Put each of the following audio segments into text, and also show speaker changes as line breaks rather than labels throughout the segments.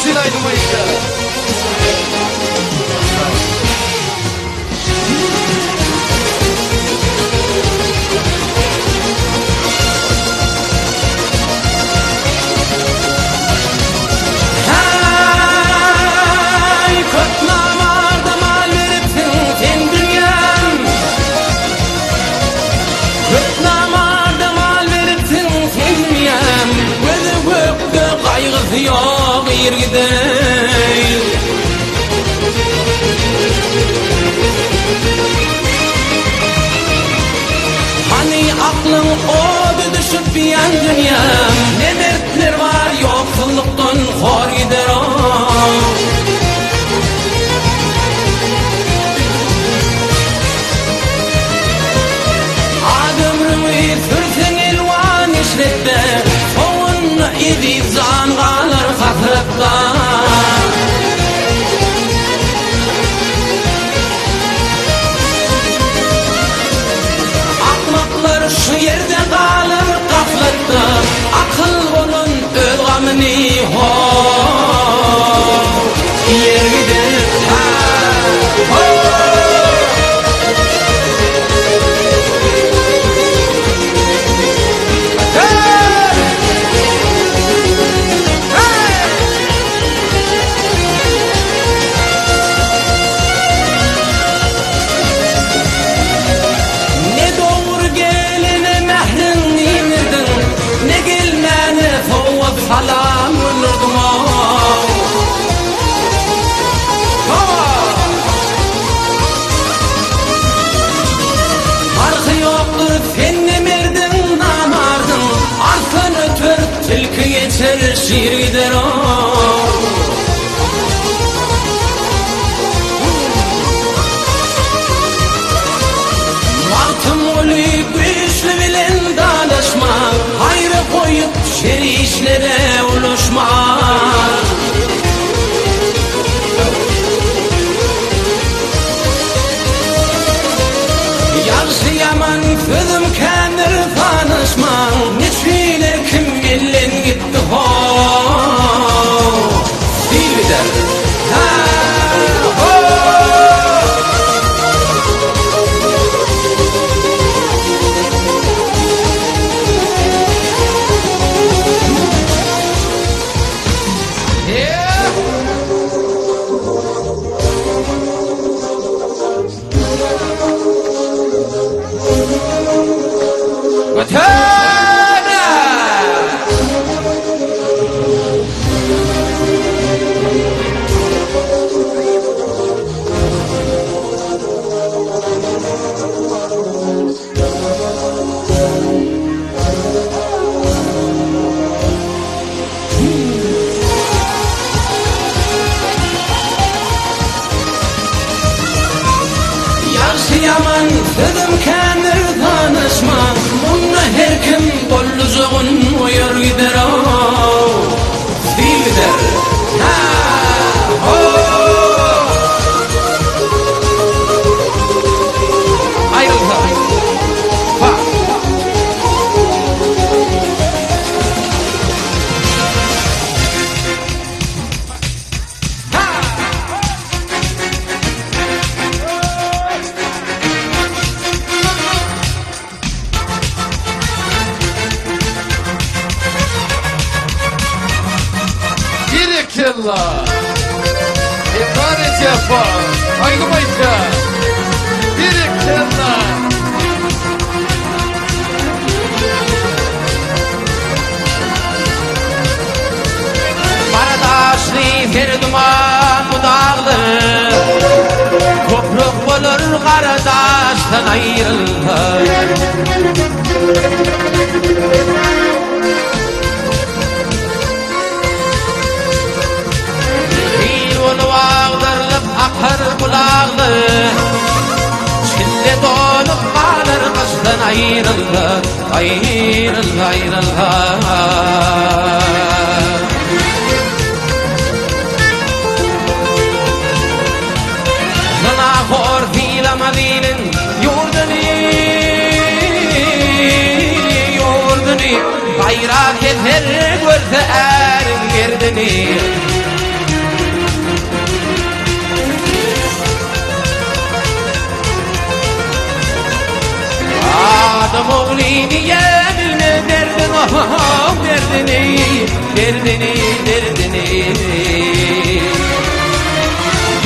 üçin aýdym aýtýar.
Häý, köp namarda mal beripsiň sen dünýäm. Köp namarda mal beripsiň sen dünýäm. Gözi gökde gaýgysy ýok ir gideý. Hany aklyň ody düşüp ýan dünýäm. Ne mertler bar ýoksullukdan hor gider o. Az ömrüňi sürseň elwan eşretde, Soňunda eziz jan galar hasratda. Akmaklar şu ýerde galar gaflatda, Akyl bolan öz gamyny ho Ýer gider ha ho. Ne dogry geline mähriň indirdiň, Ne gelmäne sowgat salam gönderdiň-ow. Parhy ýokdur sen ne merdiň, namardyň, Arslan öter, tilki geçer, şir gider-ow. Magtymguly güýçli bilen dalaşma, Haýry goýup şer işlere ulaşma. Ýagşy-ýaman sözüm kändir sanaşmaň, Neçün erkim elden gitdi how. Sil gider. Ha! Ho! Göter! Ýagşy-ýaman sözüm kändir tanyşma, Munda her kim gollujagyn goýar gider-ow. Sil gider. Ha-ho! Aýrylsa. Pa.
Berekella! Emra Rejepow, aýdym aýtýar. Berekella!
Gara daşly ser duman bu daglar, Toprak bolar gara daşdan aýrylsa. Sil bolup agdarylyp akar bulaglar, Çille dolup galar gyşdan aýrylsa, Aýrylsa, aýrylsa. Zynahor sylamaz iliň ýurduny, ýurduny, Gaýra keser görse äriň merdini. Magtymguly diýe bilmez derdin oh derdini, derdini, derdini.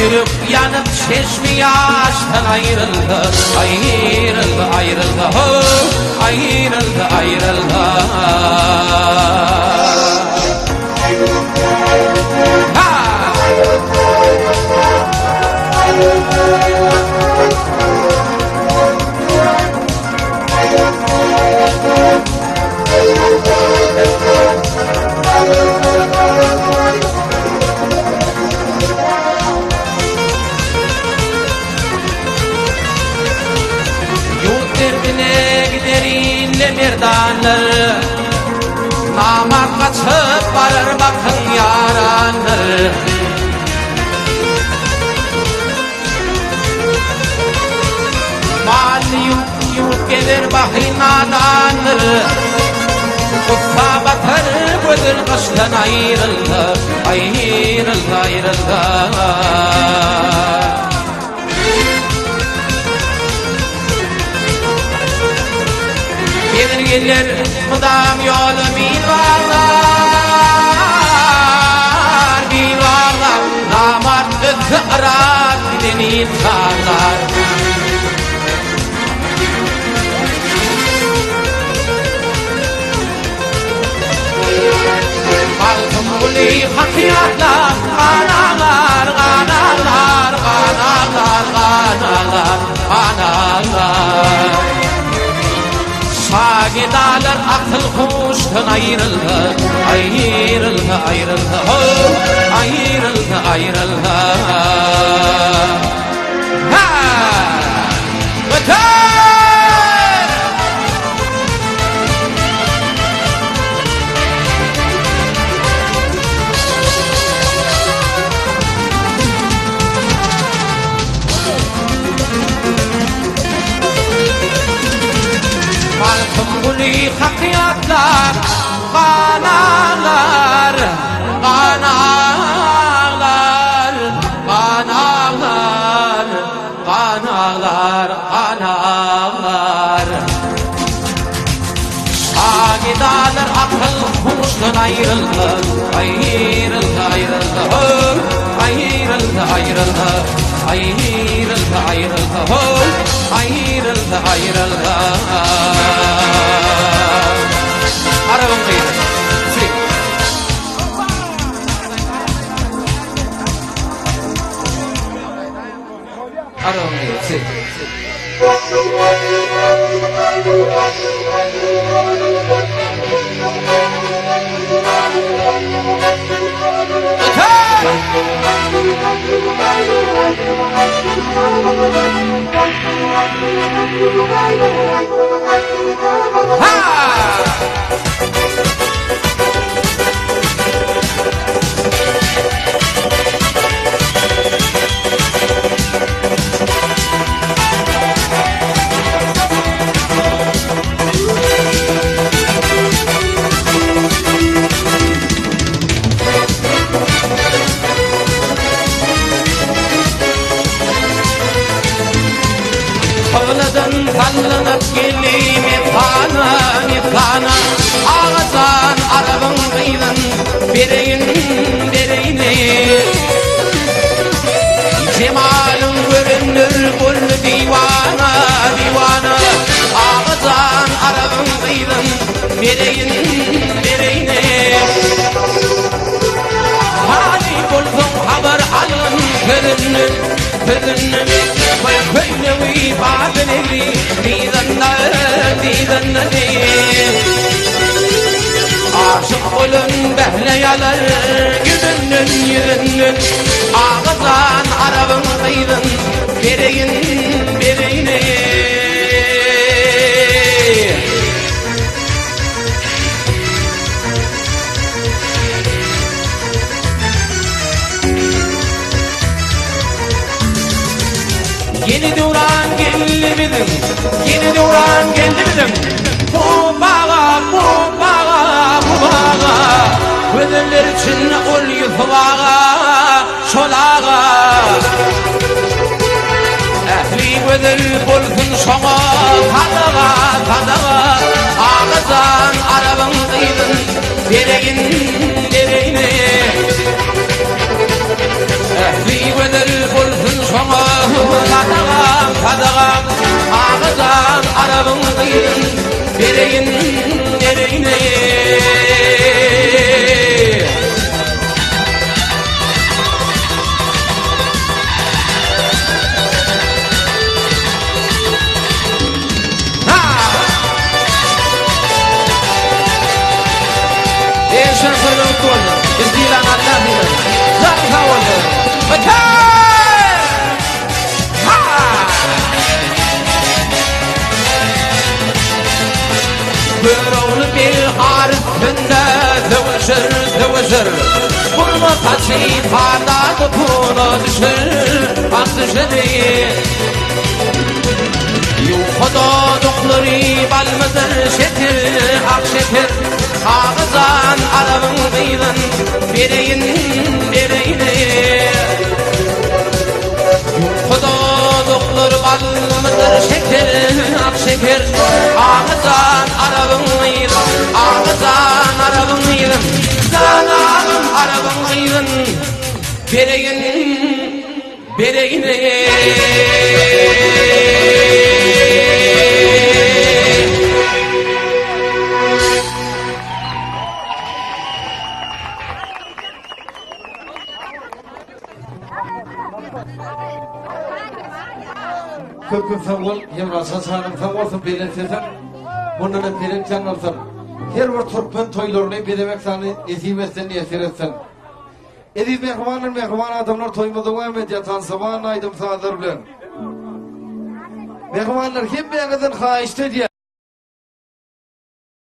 Ýürek ýanyp çeşmi ýaşdan aýryldy, aýryldy, aýryldy, ho, aýryldy, aýryldy. Ha! Ýurt derdine gider ille merdanlar, Namart gaçyp barar bakyň ýaranlar. Mally ýurt-ýurt gezer bahy nadandyr. Gussa batar gözel gyşdan aýrylsa, aýrylsa, aýrylsa. Gelir geler mydam ýola bil baglar, bil baglar, namart ötse yrak giden il çaglar. Magtymguly haky ýatlap, gan aglar, gan aglar, gan aglar, gan aglar, gan aglar. Şa gedalar akyl huşdan aýrylsa, aýrylsa, aýrylsa, ho, aýrylsa, aýrylsa. Ha! Göter! Magtymguly haky ýatlap, gan aglar, gan aglar, gan aglar, gan aglar, gan aglar. Şagidalar akyl huşdan aýryldy, aýryldy, aýryldy, ho, aýryldy, aýryldy, aýryldy, aýryldy, ho, aýryldy, aýryldy. Arabyň gyzy. Si. Arabyň gyzy. Si. Howladan sallanyp geldi methana, methana. Agajan Arabyň gyzyn bereýin, bereýin. Jemalyň görenler boldy diwana, diwana. Agajan Arabyň gyzyn bereýin, bereýin. Hali bolsaň habar algyn sözünden, sözünden. Koý köýnegi badyl egri, dyzynda, dyzynda Aşyk bolan bähle ýalar ýüzünden, ýüzünden. Agajan Arabyň gyzyn bereýin, bereýin. Ýeni döwran geldi biziň, ýeni döwran geldi biziň. Bu baga, bu baga, bu baga. Gözeller içinde ol Ýusup aga, şol aga. Ähli gözel bolsun şoňa sadaga, sadaga. bereýin, bereýin. Ähli gözel bolsun şoňa sadagam, sadagam, Agajan Arabyň gyzyn bereýin, bereýin. Görogly beg ar üstünde söweşir, söweşir. Burma saçy parlady pula düşer, ak düşedi. Ýuka dodaklary balmydyr şeker, ak şeker. Agajan Arabyň gyzyn bereýin, bereýin. Ýuka dodaklary balmydyr şeker, ak şeker. Agajan Arabyň gyzyn, Agajan Arabyň gyzyn. Jan agam Arabyň gyzyn bereýin. Bereýin.
Köp köp sag bol, Hemra Çaçanyň sag bolsun, belent sesiň mundan hem belent ýaňlansyn. Her bir türkmen toýlaryny bezemek sany nesip etsin, miýesser etsin. Eziz mähribanlar, mähriban adamlar toýumyz dowam edýär tansaban aýdym-sazlar bilen. Mähribanlar hemmäňizden haýyşt edýän.